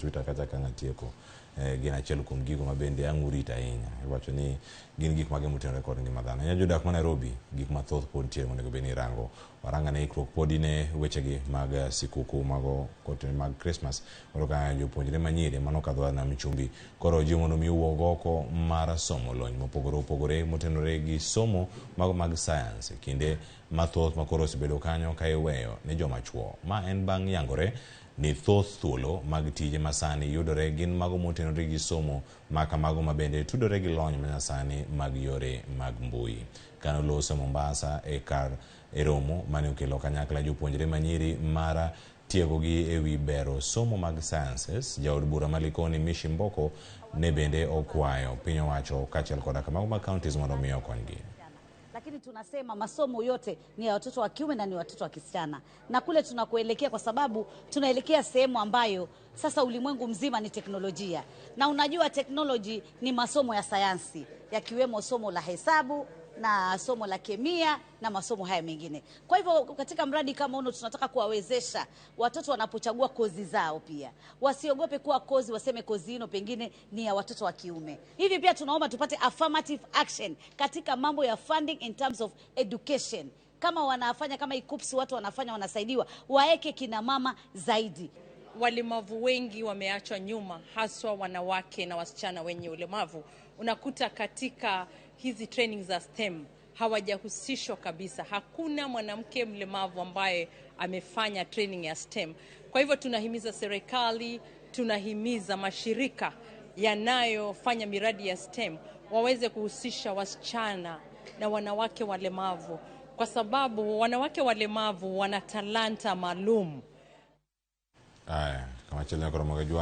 Twitter kacha ka ng'atieko gin achiel kuom gigo ma bende ang' urit ahinya. Iwacho ni gin gik mage motenore kod ngima dhano. Ahinya jodak ma Nairobi, gik mathoth pod nitie monego bed ni irango. Warang ane ikruok podi ne wechegi mag sikuku mago kotenore mag Christmas. Koro ka jopuonjre manyiri manokadho nam chumbi koro jiwo mondo mi owuog oko mar somo lony mopogore opogore motenore gi somo mago mag science e kinde mathoth ma koro osebedo kanyo ka iweyo ne joma chuo. Ma en bang' yangore ni thoth thuolo mag tije masani yudore gin mago motenore gi somo ma kamago ma bende tudore gi lony manyasani mag yore mag mbui. Kane oloso Mombasa e kar e romo mane okelo kanyakla jopuonjre manyiri mar tiegogi e wi bero somo mag sciences, jaod bura ma Likoni Mishi Mboko ne bende okwayo piny owacho kaachiel koda kamago mag counties mondo mi okonygi. Lakini tunasema masomo yote ni ya watoto wa kiume na ni watoto wa kisichana, na kule tunakoelekea, kwa sababu tunaelekea sehemu ambayo sasa ulimwengu mzima ni teknolojia, na unajua teknoloji ni masomo ya sayansi yakiwemo somo la hesabu na somo la kemia na masomo haya mengine. Kwa hivyo katika mradi kama huno tunataka kuwawezesha watoto wanapochagua kozi zao pia wasiogope kuwa kozi, waseme kozi hino pengine ni ya watoto wa kiume. Hivi pia tunaomba tupate affirmative action katika mambo ya funding in terms of education. Kama wanafanya kama IKUPSI, watu wanafanya wanasaidiwa, waeke kina mama zaidi. Walemavu wengi wameachwa nyuma, haswa wanawake na wasichana wenye ulemavu. Unakuta katika hizi training za STEM hawajahusishwa kabisa. Hakuna mwanamke mlemavu ambaye amefanya training ya STEM. Kwa hivyo tunahimiza serikali, tunahimiza mashirika yanayofanya miradi ya STEM waweze kuhusisha wasichana na wanawake walemavu, kwa sababu wanawake walemavu wana talanta maalum. Aya, kamachielo nyaka romo gi